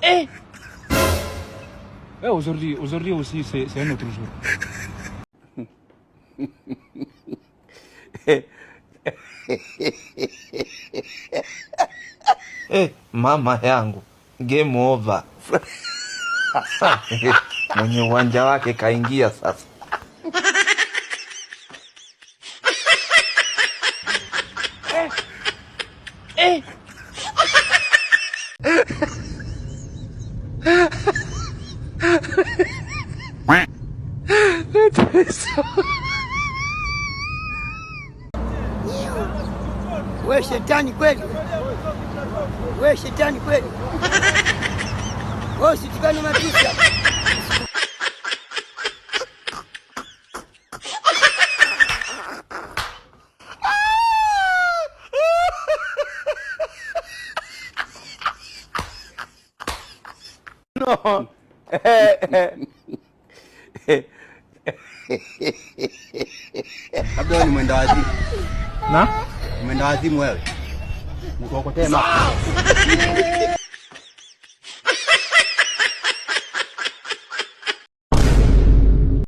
Eh. Eh, aujourd'hui, aujourd'hui aussi, c'est un autre jour. Eh, mama yangu, game over. Mwenye uwanja wake kaingia sasa. Eh. We shetani kweli, we shetani kweli, we usitukane matusi hapa. No. Labda wewe ni mwenda wazimu. Na? Mwenda wazimu wewe. Nikuokotee mawe.